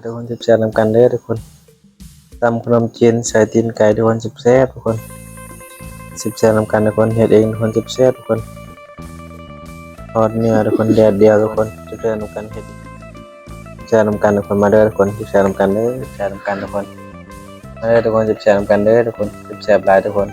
ທຸກຄົນ ແຊບໆນຳກັນເດີທຸກຄົນ. ຕຳຂະໜົມຈີນໃສ່ຕີນໄກ່ທຸກຄົນ ແຊບໆທຸກຄົນ ແຊບໆນຳກັນທຸກຄົນ ເຮັດເອງທຸກຄົນ ແຊບໆທຸກຄົນ. ທອດເນື້ອທຸກຄົນ ແດດດຽວທຸກຄົນ ແຊບໆນຳກັນ ເຮັດ ແຊບນຳກັນທຸກຄົນ ມາເດີທຸກຄົນ ແຊບນຳກັນເດີ ແຊບນຳກັນທຸກຄົນ ມາເດີທຸກຄົນ ແຊບນຳກັນເດີທຸກຄົນ ແຊບຫຼາຍທຸກຄົນ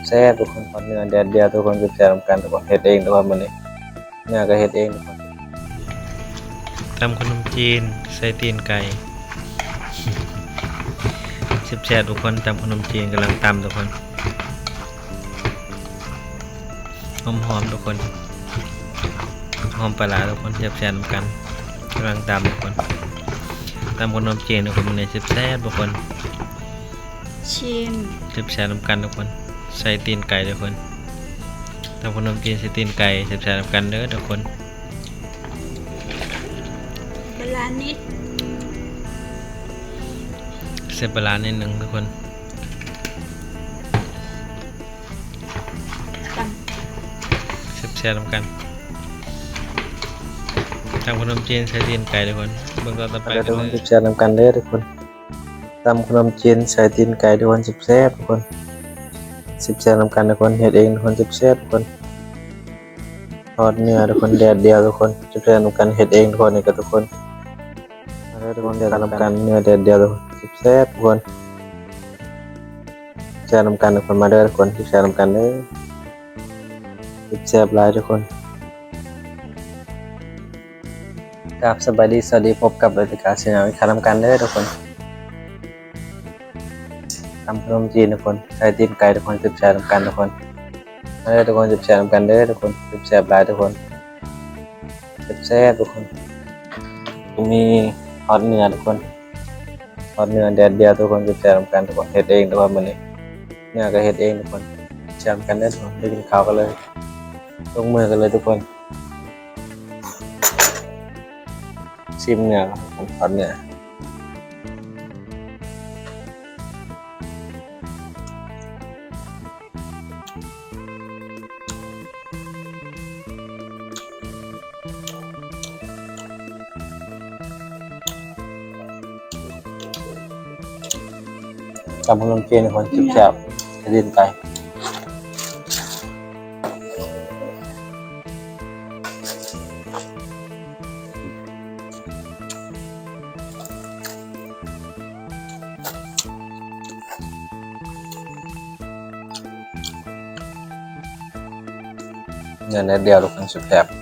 ແຊບໆທຸກຄົນ. ທອດເນື້ອແດດດຽວທຸກຄົນ ແຊບນຳກັນທຸກຄົນ ເຮັດເອງທຸກຄົນ ມື້ນີ້ເນື້ອກໍເຮັດເອງທຸກຄົນ. ຕຳຂະໜົມຈີນໃສ່ຕີນໄກ່ ແຊບໆທຸກຄົນ ຕຳຂະໜົມຈີນກຳລັງຕຳທຸກຄົນ. ຫອມໆທຸກຄົນ ຫອມປາຫຼ້າທຸກຄົນ ແຊບໆນຳກັນ ກຳລັງຕຳທຸກຄົນ. ຕຳຂະໜົມຈີນທຸກຄົນ ມື້ນີ້ແຊບໆທຸກຄົນ ຊິມ ແຊບໆນຳກັນທຸກຄົນ ໃສ່ຕີນໄກ່ທຸກຄົນ. ຕຳຂະໜົມຈີນໃສ່ຕີນໄກ່ ແຊບໆນຳກັນເດີທຸກຄົນ. ປາຫຼ້ານິດ ໃສ່ປາຫຼ້ານິດໜຶ່ງທຸກຄົນ. ຕຳ ແຊບໆນຳກັນ ຕຳຂະໜົມຈີນໃສ່ຕີນໄກ່ທຸກຄົນ. ເບິ່ງຕອນຕໍ່ໄປກັນເລີຍ ແຊບໆນຳກັນເດີທຸກຄົນ. ຕຳຂະໜົມຈີນໃສ່ຕີນໄກ່ທຸກຄົນ ແຊບໆທຸກຄົນ ແຊບໆນຳກັນທຸກຄົນ ເຮັດເອງທຸກຄົນ ແຊບໆທຸກຄົນ. ທອດເນື້ອທຸກຄົນ ແດດດຽວທຸກຄົນ ແຊບໆນຳກັນ ເຮັດເອງທຸກຄົນ ນີ້ກໍທຸກຄົນ ມາເດີທຸກຄົນ ແຊບນຳກັນ ເນື້ອແດດດຽວທຸກຄົນ ແຊບໆທຸກຄົນ ແຊບນຳກັນທຸກຄົນ ມາເດີທຸກຄົນ ແຊບນຳກັນເດີ ແຊບຫຼາຍທຸກຄົນ. ກາບສະບາຍດີ ສະຫວັດດີ ພົບກັບເອລິກາ Channel ອີກຄັ້ງນຳກັນເດີທຸກຄົນ. ຕຳຂະໜົມຈີນທຸກຄົນ ໃສ່ຕີນໄກ່ທຸກຄົນ ແຊບໆນຳກັນທຸກຄົນ ມາເດີທຸກຄົນ ແຊບໆນຳກັນເດີທຸກຄົນ ແຊບຫຼາຍທຸກຄົນ ແຊບໆທຸກຄົນ. ມີທອດເນື້ອທຸກຄົນ ທອດເນື້ອແດດດຽວທຸກຄົນ ແຊບໆນຳກັນທຸກຄົນ ເຮັດເອງທຸກຄົນ ມື້ນີ້ເນື້ອກໍເຮັດເອງທຸກຄົນ ແຊບນຳກັນເດີທຸກຄົນ. ໄປກິນເຂົ້າກັນເລີຍ ລົງມືກັນເລີຍທຸກຄົນ. ຊິມເນື້ອ ທອດເນື້ອ ຕຳຂະໜົມຈີນທຸກຄົນ ແຊບໆ ຕີນໄກ່. ເນື້ອແດດດຽວທຸກຄົນ ແຊບໆ.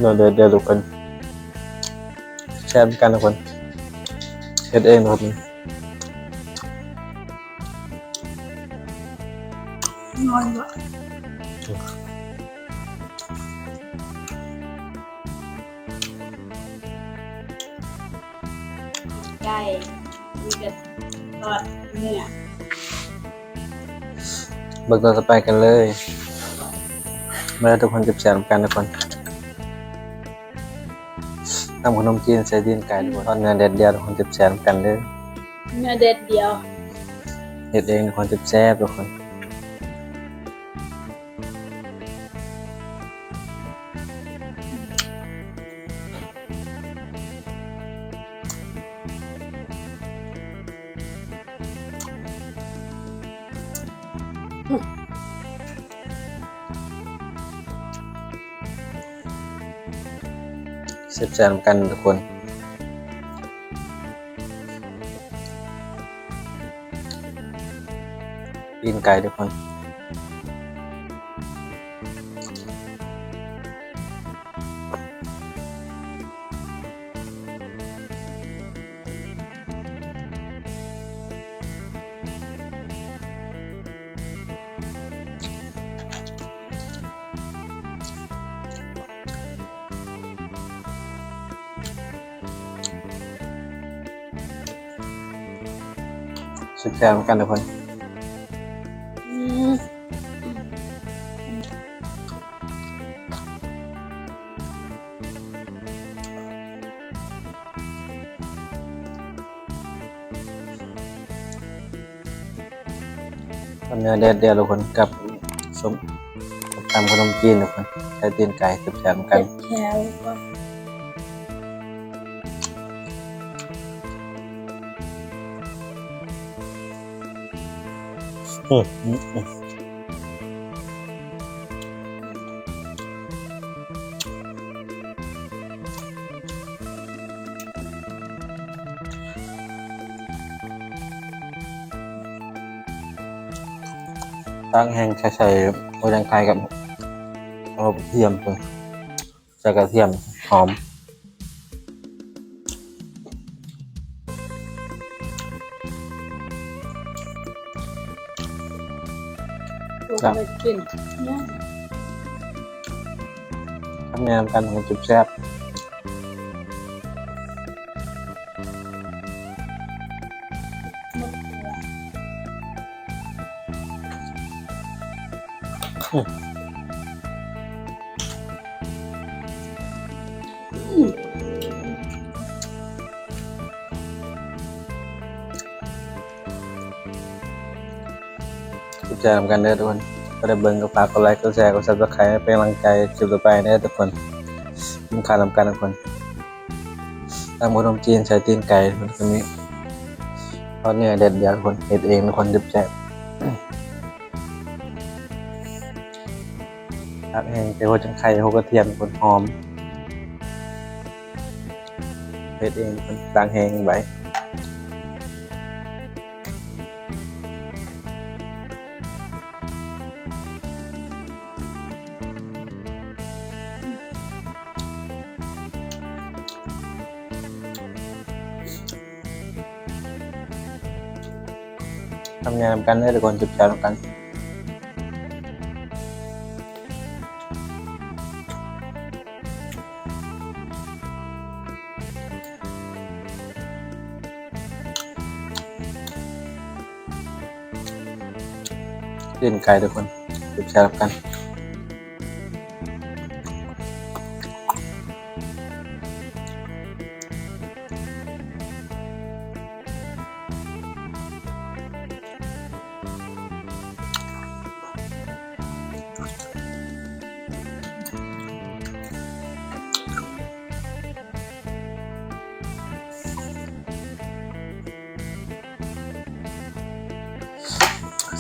ເດີ ເດີ ເດີ ທຸກຄົນ ແຊບນຳກັນທຸກຄົນ ເຮັດເອງທຸກຄົນ. ນອນບໍ່? ໄກ່ ມີກະທອດເນື້ອ ເບິ່ງຕອນຕໍ່ໄປກັນເລີຍ. ມາເດີທຸກຄົນ ແຊບໆນຳກັນທຸກຄົນ. ຕຳຂະໜົມຈີນໃສ່ຕີນໄກ່ທຸກຄົນ ທອດເນື້ອແດດດຽວທຸກຄົນ ແຊບໆນຳກັນເດີ. ເນື້ອແດດດຽວ ເຮັດເອງທຸກຄົນ ແຊບໆທຸກຄົນ. ແຊບໆນຳກັນທຸກຄົນ. ຕີນໄກ່ທຸກຄົນ. ແຊບໆນຳກັນທຸກຄົນ. ອືມ ເນື້ອແດດດຽວທຸກຄົນ ກັບສົ້ມ ກັບຕຳຂະໜົມຈີນທຸກຄົນ ໃສ່ຕີນໄກ່ ແຊບໆນຳກັນ. ເຜັດແຂວ ອືມ ຕ່າງແຮງ ໃສ່ ໃສ່ຫົວຈະໄຄກັບ ເອົາກະທຽມ ໃສ່ກະທຽມຫອມ. ລູກໄດ້ກິນ ຄຳໃຫຍ່ນຳກັນ ມັນແຊບໆ. ຂອບໃຈນຳກັນເດີທຸກຄົນ ຖ້າໄດ້ເບິ່ງກໍຝາກກົດໄລ ກົດແຊ ກົດ Subscribe ເປັນກຳລັງໃຈຄລິບຕໍ່ໄປເດີທຸກຄົນ. ກິນຂ້າວນຳກັນທຸກຄົນ. ຕຳຂະໜົມຈີນໃສ່ຕີນໄກ່ ແລ້ວກໍມີທອດເນື້ອແດດດຽວທຸກຄົນ ເຮັດເອງທຸກຄົນ ແຊບໆ. ຕາກແຫ້ງ ໃສ່ຫົວຈະໄຄ ຫົວກະທຽມ ຕົ້ນຫອມ ເຮັດເອງ ຕາກແຫ້ງໄວ້. ຄຳໃຫຍ່ນຳກັນເດີທຸກຄົນ ແຊບໆນຳກັນ. ຕີນໄກ່ທຸກຄົນ ແຊບໆນຳກັນ.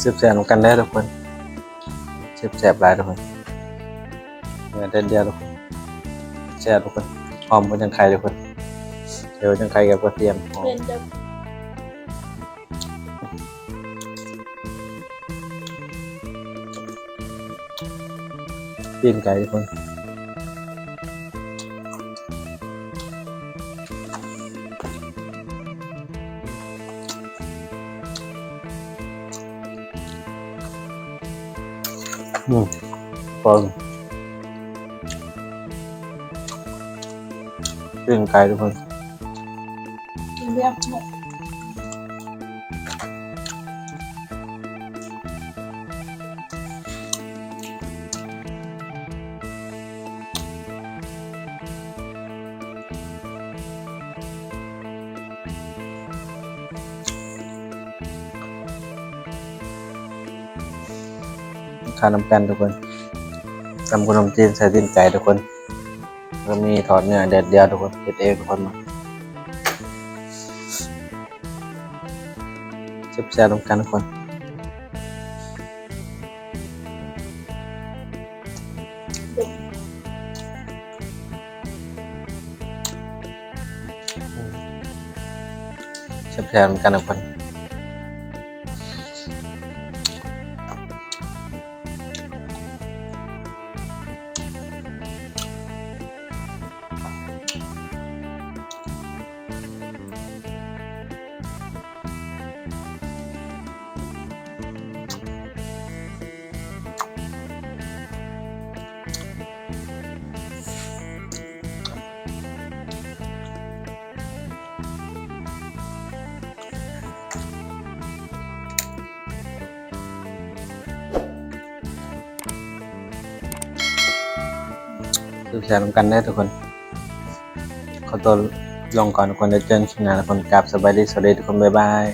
ແຊບໆນຳກັນເດີທຸກຄົນ ແຊບໆຫຼາຍທຸກຄົນ. ເນື້ອແດດດຽວທຸກຄົນ ແຊບທຸກຄົນ ຫອມຫົວຈະໄຄທຸກຄົນ ໃສ່ຫົວຈະໄຄກັບກະທຽມຫອມ. ຕີນໄກ່ທຸກຄົນ. ອືມ ປີ້ງໄກ່ທຸກຄົນ ກິນແບບ ຂ້າວນຳກັນທຸກຄົນ ຕຳຂະໜົມຈີນໃສ່ຕີນໄກ່ທຸກຄົນ ແລ້ວມີທອດເນື້ອແດດດຽວທຸກຄົນ ເຮັດເອງທຸກຄົນ ແຊບໆນຳກັນທຸກຄົນ. ແຊບໆນຳກັນທຸກຄົນ. ແ ແຊນຳກັນເດີທຸກຄົນ. ຂໍຕົວລົງກ່ອນທຸກຄົນ, ແລ້ວເຈີກັນຄລິບໜ້າທຸກຄົນ. ກາບສະບາຍດີ ສະຫວັດດີທຸກຄົນ, ບາຍບາຍ.